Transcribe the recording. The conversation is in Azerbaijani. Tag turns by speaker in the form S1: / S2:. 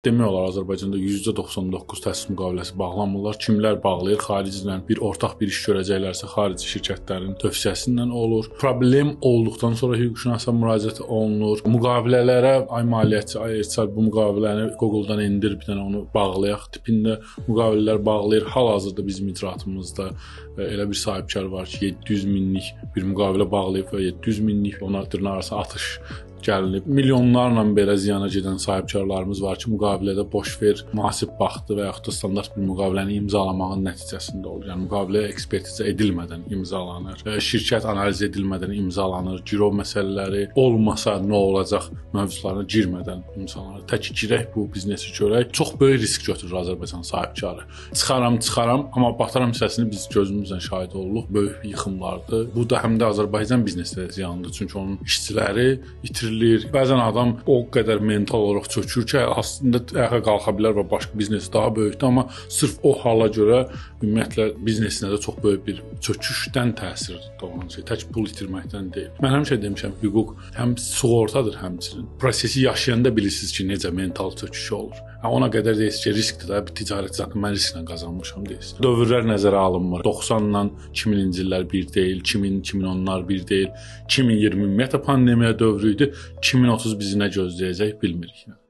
S1: Demək olar Azərbaycanda %99 təsis müqaviləsi bağlanmırlar. Kimlər bağlayır? Xariclə bir ortaq bir iş görəcəklərsə, xarici şirkətlərin tövsiyəsi ilə olur. Problem olduqdan sonra hüquqşünasa müraciət olunur. Müqavilələrə ay maliyyəçi, ay HR bu müqaviləni Google-dan indir, bir dənə onu bağlayaq tipində müqavilələr bağlayır. Hal-hazırda bizim icraatımızda elə bir sahibkar var ki, 700 minlik bir müqavilə bağlayıb və 700 minlik ona dırnaqarası atış gəlinib. Milyonlarla belə ziyana gedən sahibkarlarımız var ki, müqavilədə boş ver, münasib baxdı və yaxud da standart bir müqaviləni imzalamağın nəticəsində olur. Yəni müqavilə ekspertizə edilmədən imzalanır, şirkət analiz edilmədən imzalanır, girov məsələləri olmasa nə olacaq mövzularına girmədən imzalanır. Tək girək bu biznesi görək. Çox böyük risk götürür Azərbaycan sahibkarı. Çıxaram, amma bataram hissəsini biz gözümüzlə şahid olduq. Böyük yıxımlardır. Bu da həm də Azərbaycan biznesinə ziyandır. Çünki onun işçiləri itirir. Bəzən adam o qədər mental olaraq çökür ki, aslında ayağa qalxa bilər və başqa biznes daha böyükdür, amma sırf o hala görə ümumiyyətlə biznesinə də çox böyük bir çöküşdən təsir doğan şey, tək pul itirməkdən deyil. Mən həmişə demişəm, hüquq həm sığortadır həmçinin. Prosesi yaşayanda bilirsiniz ki, necə mental çöküş olur. Ona qədər deyirsiniz ki, riskdir də, bir ticarət zaten mən risklə qazanmışam deyirsiniz. Dövrlər nəzərə alınmır. 90-la 2000-ci illər bir deyil, 2000, 2010-lar bir deyil, 2020 ümumiyyətlə pandemiya dövrü idi, 2030 bizi nə gözləyəcək bilmirik.